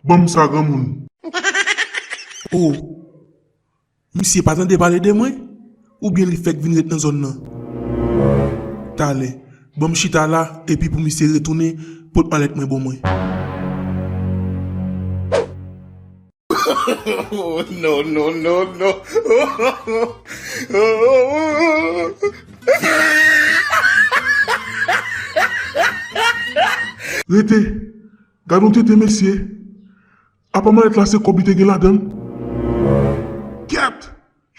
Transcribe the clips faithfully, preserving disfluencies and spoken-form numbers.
Ban m sa, granmoun. Oh, misye pa tande pale de mwen? Oubyen li fèk vin ret nan zòn nan? Talè, ban m chita la, epi pou misye retounen, pot malèt mwen ban mwen. Oh, no, no, no, no. Rete. Gad yon tete, mesye. Apa malèt la se kòb li te gen ladan l? Kèt!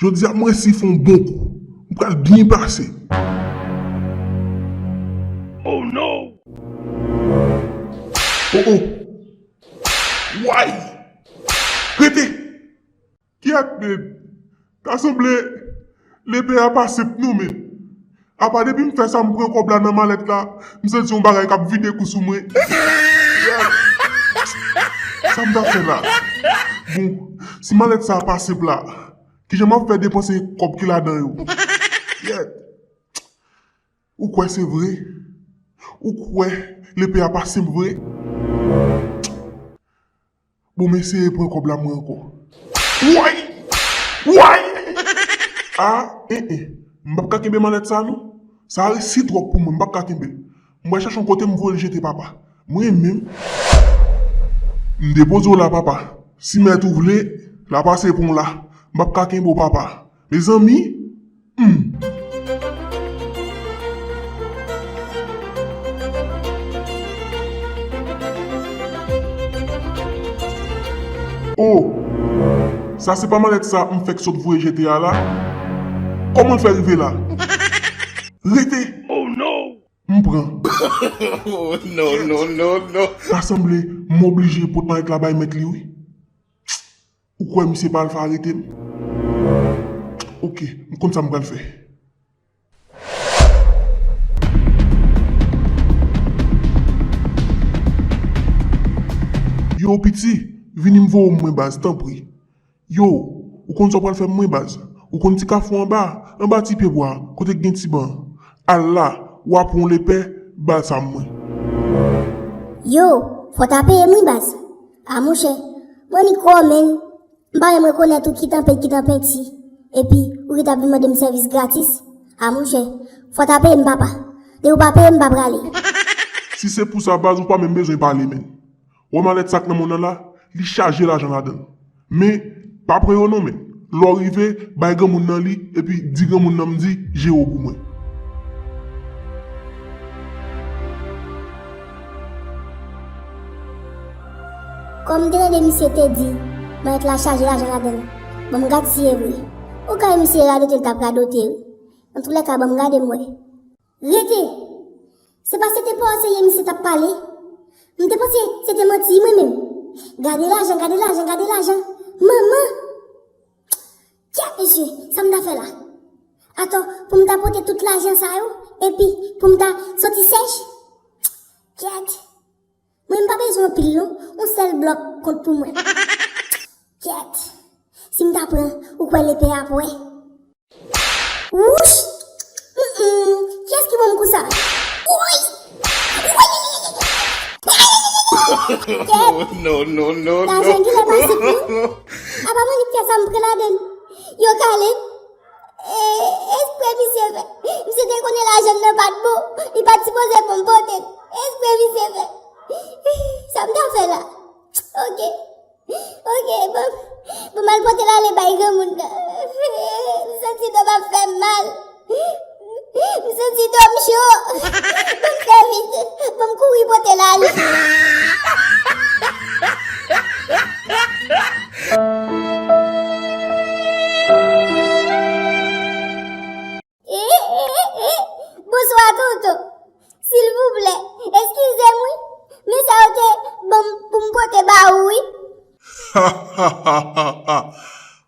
Jodi a mwen resi fè yon bon kou. M pral byen pase. Oh no! Oh oh! Way! Rete! Kèt, men! Ta sanble lepe a pa senp non, men. Apa depi m fè sa, m pran kòb la nan malèt la, m santi yon bagay k ap vide kou sou mwen. Kèt! Sa m ta fè la? Bon, si malèt sa a pa senp la, kijan m ap fè depanse kòb ki ladan yo? Kèt! Ou kwè se vre? Ou kwè lepe a pa senp vre? Bon, m eseye pran kòb la mwen ankò. Woy! Woy! A, en, en. M p ap ka kenbe malèt sa, non. Sa resi twòp pou mwen, m p ap ka kenbe l. M pral chache yon kote m voye l jete, papa. Mwen menm, m depoze w la, papa. Si mèt ou vle, la pase pou w la. M p ap ka kenbe w, papa. Mezanmi, hmm. Oh, sa se pa malèt sa m fèk sot voye jete a la? Kòman l fè rive la? Rete! Oh no! M pran. Oh, no, no, no, no. Ta sanble m oblije pot malèt la bay mèt li, wi. Ou kwè misye pa al fè arete m? Oke, m konn sa m pral fè. Yo, piti, vini m voye w mwen, baz, tanpri. Yo, ou konn sa w pral fè mwen, baz? Ou konn ti kafou anba, anba ti pyebwa, kote k gen ti ban? Al la, w a pran yon lepè, bal sa mwen. Yo, fò ta peye m wi, baz. A monchè, mwen ni kò, menn. M pa menm rekonèt ou ki tanpe, ki tanpenti. Epi, ou ki t ap vin mande m sèvis gratis. A monchè, fò ta peye m, papa. Depi w pa peye m, m pa prale. Si se pou sa, baz, ou pa menm bezwen pale, menn. Wè malèt sa k nan men w nan la, li chaje lajan ladan l. Men, pa pran yo non, menn. Lè w rive, bay granmoun nan li, epi di granmoun nan m di jere w pou mwen. Kòm m te tande misye te di, malèt la chaje lajan ladan l. Ban m gad si e vre. Ou ka wè misye radote l t ap radote, wi. Antoulèka, ban m gade m wè. Rete! Se pa se te pawòl serye misye t ap pale? M te panse se te manti mwen menm. Gade lajan, gade lajan, gade lajan. Manman! Kèt mesye, sa m ta fè la? Atò, pou m ta pote tout lajan sa yo, epi pou m ta soti sèch? Kèt! Mwen m pa bezwen anpil non, yon sèl blòk kont pou mwen. Kèt! Si m ta pran, ou kwè lepè a ap wè? Wouch! Mm, mm. Kiyès ki ban m kou sa? Woy! Woy! Kèt! No, no, no, no. Lajan genlè pa senp non. Apa mwen ki fè sa m pran ladan l? Yo kale m. E, espre misye fè. Misye te konnen lajan m nan pa t bon. Li pa t sipoze pou m pote l. Espre misye fè. Sa m ta fè la? Oke. Oke, bon. Bon, m al pote l ale bay granmoun nan. M santi do m ap fè m mal. M santi do m cho. Bon, m fè vit. Bon, m kouri pote l ale. E, e, e, e, bonswa, tonton. Silvouplè, eskize m, wi. Men sa yo te ban m pou m pote ba ou, wi.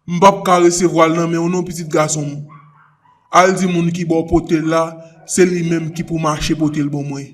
M p ap ka resevwa l nan men w non, pitit gason m. Al di moun ki ba w pote l la, se li menm ki pou mache pote l ban mwen.